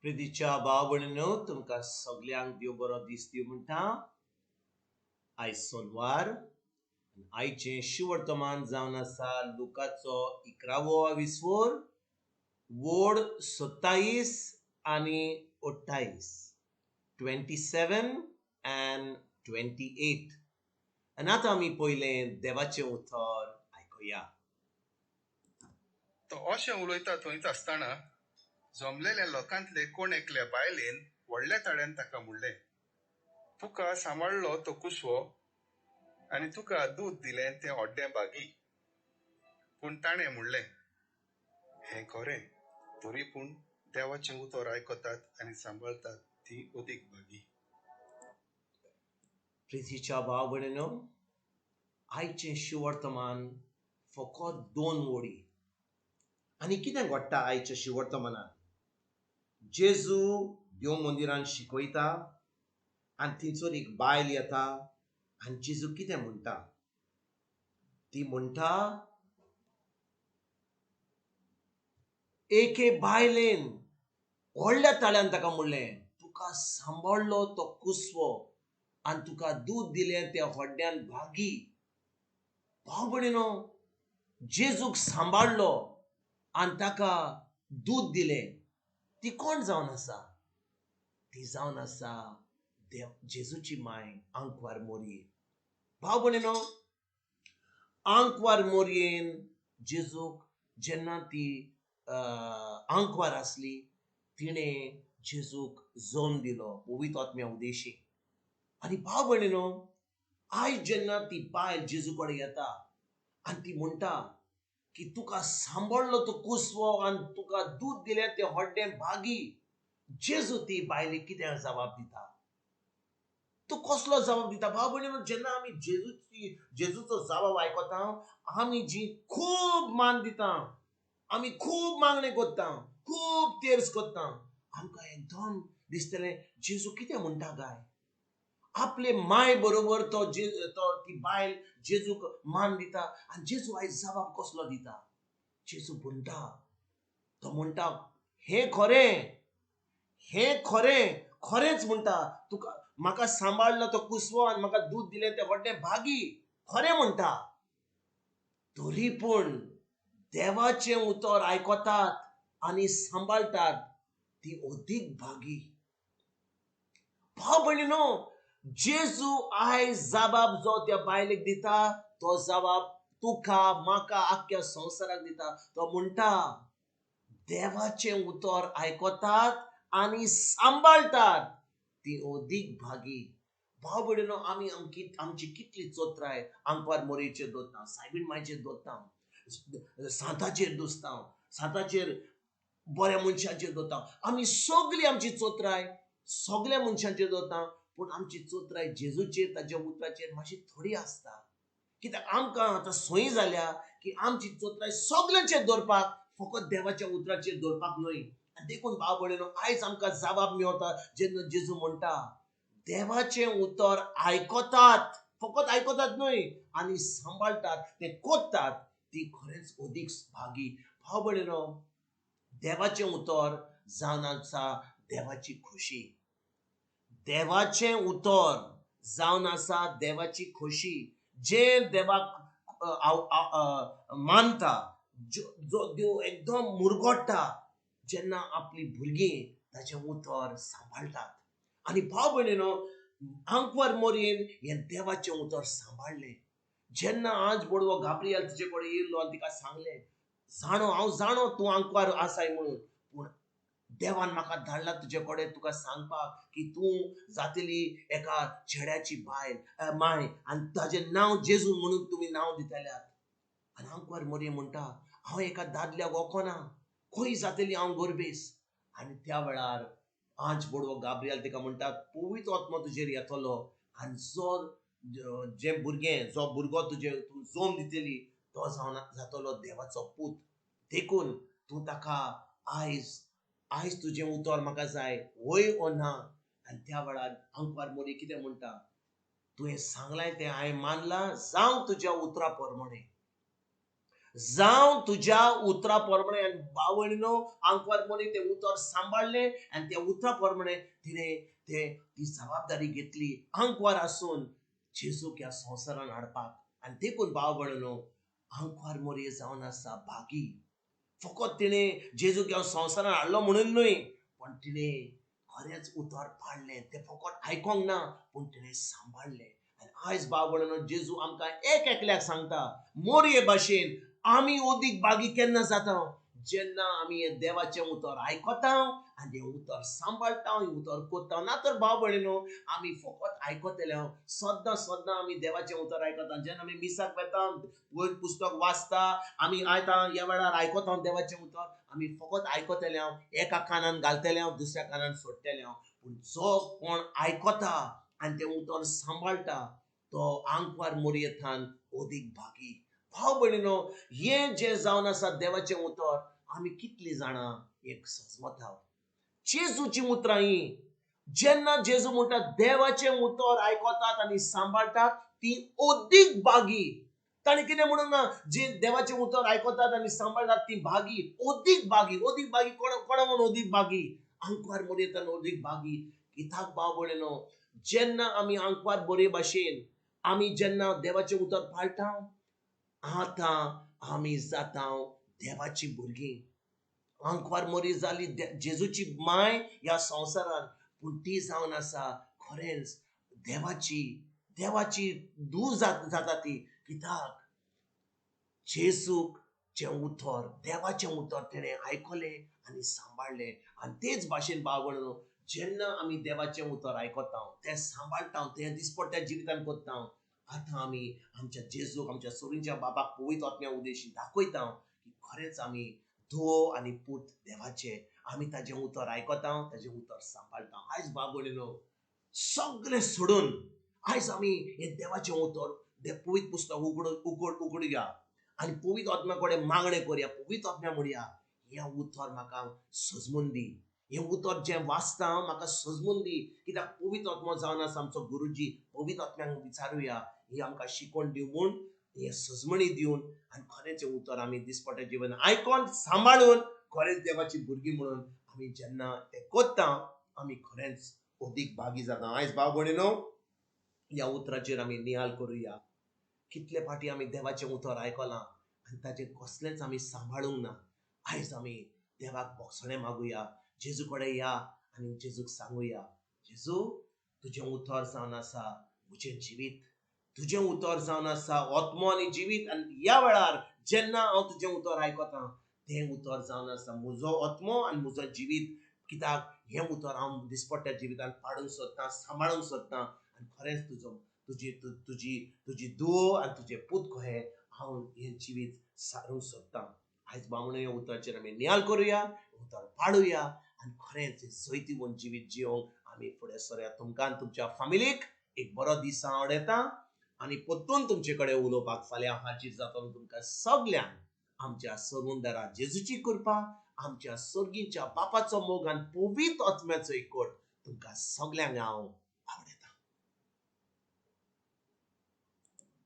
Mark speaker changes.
Speaker 1: प्रितीच्या भाव भयणीनो, तुमकां सगल्यांक देव बरो दीस दिवं म्हणटा. आयज सोनवार, आयचें शिवर्तमान जावन आसा लुकाचो 11वो विस्वोर, वोड 27 आनी 28, 27 आनी 28. आनी आतां आमी पयलें देवाचें उतर आयकुया.
Speaker 2: तो अशें उलयता थंयच आसतना जमलेल्या लोकांतले कोण एकल्या बायलेन व्हडल्या ताळ्यान ताका म्हणलें, तुका सांबाळ्ळो तो कुसवो आनी तुका दूद दिलें तें हड्डें भागी. पूण ताणें म्हणलें, हें खरें, तरी पूण देवाचें उतर आयकतात आनी सांबाळतात ती अदीक भागी.
Speaker 1: प्रितीच्या भाव भयणीनो, आयचें शिवर्तमान फकत 2 वोडी. आनी कितें घडटा आयच्या शिवर्तमानान? जेजू देव मंदिरान शिकयता आनी थंयसर एक बायल येता आनी जेजू कितें म्हणटा? ती म्हणटा, एके बायलेन व्हडल्या ताळ्यान ताका म्हणलें, तुका सांबाळ्ळो तो कुसवो आनी तुका दूद दिलें त्या हड्ड्यान भागी. भाव भयणीनो, जेजूक सांबाळ्ळो आनी ताका दूद दिलें, ती कोण जावन आसा? ती जावन आसा देव जेजूची माय आंकवार मोरये. भाव भयणीनो, आंकवार मोरयेन जेजूक जेन्ना ती आंकवार आसली, तिणें जेजूक जल्म दिलो पवित्र आत्म्या उदेशी. आनी भाव भयणीनो, आयज जेन्ना ती बायल जेजू कडेन येता आनी ती म्हणटा की तुका सांबाळ्ळो तो कुसवो आनी तुका दूद दिलें तें हड्डें भागी, जेजू ती बायलेक कितें जबाब दिता? तूं कसलो जबाब दिता? भाव भयणीनो, जेन्ना आमी जेजूचो जबाब आयकता, आमी जी खूब मान दिता, आमी खूब मागणें करता, खूब तेर्स करता, आमकां एकदम दिसतलें जेजू कितें म्हणटा काय? आपले माय बरोबर तो ती बायल जेजूक मान दिता आनी जेजू आयज जबाब कसलो दिता? जेजू म्हणटा, तो म्हणटा, हें खरें, हें खरें, खरेंच म्हणटा, तुका म्हाका सांबाळ्ळो तो कुसवो आनी म्हाका दूद दिलें तें व्हडलें भागी, खरें म्हणटा. तरी पूण देवाचें उतर आयकतात आनी सांबाळटात ती अदीक भागी. भाव भयणीनो, जेजू आयज जबाब जो त्या बायलेक दिता तो जबाब तुका म्हाका आख्ख्या संवसाराक दिता. तो म्हणटा, देवाचें उतर आयकतात आनी सांबाळटात ती अदीक भागी. भाव भयणीनो, आमी आमची कितली चोत्राय आंकवार मोरयेचेर दवरता, सायबीण मायचेर दवरता, सांताचेर दवरता, सांताचेर बऱ्या मनशांचेर दवरता. आमी सगळी आमची चोत्राय सगळ्या मनशांचेर दवरता, पूण आमची चोत्राय जेजूचेर ताच्या उतराचेर मातशी थोडी आसता. कित्याक आमकां आतां संय जाल्या की आमची चोत्राय सगल्यांचेर दवरपाक, फकत देवाच्या उतराचेर दवरपाक न्हय. आनी देखून भाव भयणीनो, आयज आमकां जबाब मेवता जेन्ना जेजू म्हणटा, देवाचें उतर आयकतात, फकत आयकतात न्हय आनी सांबाळटात, तें करतात, ती खरेंच अदीक भागी. भाव भयणीनो, देवाचें उतर जावन आसा देवाची खोशी. देवाचें उतर जावन आसा देवाची खोशी. जें देवाक मानता, जो देव एकदम मुरगोडटा जेन्ना आपली भुरगीं ताचें उतर सांबाळटात. आनी भाव भयणीनो, आंकवार मोरयेन हें देवाचें उतर सांबाळ्ळें. जेन्ना आज बोडवो गाब्रियल तिचे कडेन येयल्लो आनी तिका सांगलें, जाणो हांव जाणो तूं आंकवार आसाय म्हणून, पूण देवान म्हाका धाडला तुजे कडेन तुका सांगपाक की तूं जातली एका चेड्याची बायल माय आनी ताजें नांव जेजू म्हणून तुमी नांव दितल्यात. आनी आंकवार मोरये म्हणटा, हांव एका दादल्याक वखना, खंय जातली हांव गोरबेस? आनी त्या वेळार आज बोडवो गाब्रियल तिका म्हणटा, पवित्र आत्मो तुजेर येतलो आनी जो जें भुरगें, जो भुरगो तुजे तूं जोम दितली तो जावन जातलो देवाचो पूत. देखून तूं ताका आयज आयज तुजें उतर म्हाका जाय, वय ओ ना? आनी त्या वेळार आंकवार मोरी कितें म्हणटा, तुवें सांगलां तें हांवें मानलां, जावं तुज्या उतरा प्रमाणें. जावं तुज्या उतरा प्रमाणे. आनी भाव भयणीनो, आंकवार मोरी तें उतर सांबाळ्ळें आनी त्या उतरा प्रमाणे तिणें ते ती जबाबदारी घेतली आंकवार आसून जेजूक ह्या संवसारान हाडपाक. आनी देखून भाव भयणीनो, आंकवार मोरी जावन आसा भागी. फकत तिणें जेजूक ह्या संवसारान हाडलो म्हणून न्हय, पण तिणें खरेंच उतर पाळ्ळें. तें फकत आयकोंक ना, पूण तिणें सांबाळ्ळें. आनी आयज भाव भयणीनो, जेजू आमकां एक एकल्याक सांगता, मोरये भाशेन आमी अदीक भागी केन्ना जाता? जेन्ना आमी हें देवाचें उतर आयकता आनी हें उतर सांबाळटा, हें उतर करता. ना तर भाव भयणीनो, आमी फकत आयकतले, सद्दां सद्दां आमी देवाचें उतर आयकता. जेन्ना आमी मिसाक वेता, वयर पुस्तक वाचता, आमी आयता ह्या वेळार आयकता देवाचें उतर, आमी फकत आयकतले, एका कानान घालतले, दुसऱ्या कानान सोडटले. पूण जो कोण आयकता आनी तें उतर सांबाळटा तो आंकवार मोरयेथान अदीक भागी. भाव भयणीनो, हें जें जावन आसा देवाचें उतर आमी कितलीं जाणां एक सजमता. जेजूचीं उतरां हीं. जेन्ना जेजू म्हणटा देवाचें उतर आयकतात आनी सांबाळटात ती अदीक भागी. ताणें कितें म्हणूंक ना, जे देवाचें उतर आयकतात आनी सांबाळटात ती भागी, अदीक भागी. अदीक भागी कोणा कोणा म्हणून अदीक भागी? आंकवार मोरयेतान अदीक भागी. कित्याक भाव भयणीनो, जेन्ना आमी आंकवार बरे भाशेन आमी जेन्ना देवाचें उतर पाळटा, आतां आमी जाता देवाची भुरगीं. आंकवार मोरी जाली जेजूची माय ह्या संवसारान, पूण ती जावन आसा खरेंच देवाची, देवाची धूव जाता ती. कित्याक जेजूक जें उतर, देवाचें उतर तेणें आयकलें आनी सांबाळ्ळें. आनी तेच भाशेन भाव भयणीनो, जेन्ना आमी देवाचें उतर आयकता, तें सांबाळटा, तें दिसपट्ट्या जिवितान करता, आतां आमी आमच्या जेजूक, आमच्या सोरींच्या बाबाक पवित्र आत्म्या उद्देशी दाखयता की खरेंच आमी धुवो आनी पूत देवाचे. आमी ताजें उतर आयकता, ताजें उतर सांबाळटा. आयज भाव भयणीनो, सगळें सोडून आयज आमी हें देवाचें उतर, पवित्र पुस्तक उगड उगड उगडया आनी पवित्र आत्म्या कडेन मागणें करया. पवित्र आत्म्या म्हणया, हें उतर म्हाका सजमून दी, हें उतर जें वाचता म्हाका सजमून दी. कित्याक पवित्र आत्मो जावन आसा आमचो गुरुजी. पवित्र आत्म्यांक विचारुया, ही आमकां शिकवण दिवं म्हूण, हें सजमणी दिवन आनी खरेंच हें उतर आमी दिसपट्या जिवन आयकोन सांबाळून खरेंच देवाची भुरगीं म्हणून आमी जेन्ना तें करता, आमी खरेंच अदीक भागी जाता. आयज भाव भयणीनो, ह्या उतराचेर आमी नियाल करुया. कितले फावटी आमी देवाचें उतर आयकलां आनी ताचें कसलेंच आमी सांबाळूंक ना. आयज आमी देवाक भोगसणें मागुया, जेजू कडेन या आनी जेजूक सांगुया, जेजू तुजें उतर जावन आसा म्हजें जिवीत, तुजें उतर जावन आसा आत्मो आनी जिवीत. आनी ह्या वेळार जेन्ना हांव तुजें उतर आयकता, तें उतर जावन आसा म्हजो आत्मो आनी म्हजो जिवीत. कित्याक हें उतर हांव दिसपट्ट्या जिवितान पाडूंक सोदतां, सांबाळूंक सोदतां आनी खरेंच तुजो तुजी तुजी तुजी धुवो आनी तुजें पूत कहे हांव हें जिवीत सारूंक सोदतां. आयज बामणो ह्या उतराचेर आमी नियाल करुया, उतर पाडुया आनी खरेंच जैतिवंत जिवीत जियोंक आमी फुडें सरया. तुमकां आनी तुमच्या फामिलीक एक बरो दीस हांव आवडयता आनी परतून तुमचे कडेन उलोवपाक फाल्यां हाजीर जातलो. तुमकां सगल्यांक आमच्या सर्वंदरा जेजूची कृपा, आमच्या सर्गीच्या बापाचो मोग आनी पवित्र आत्म्याचो एकवट तुमकां सगल्यांक हांव आवडयता.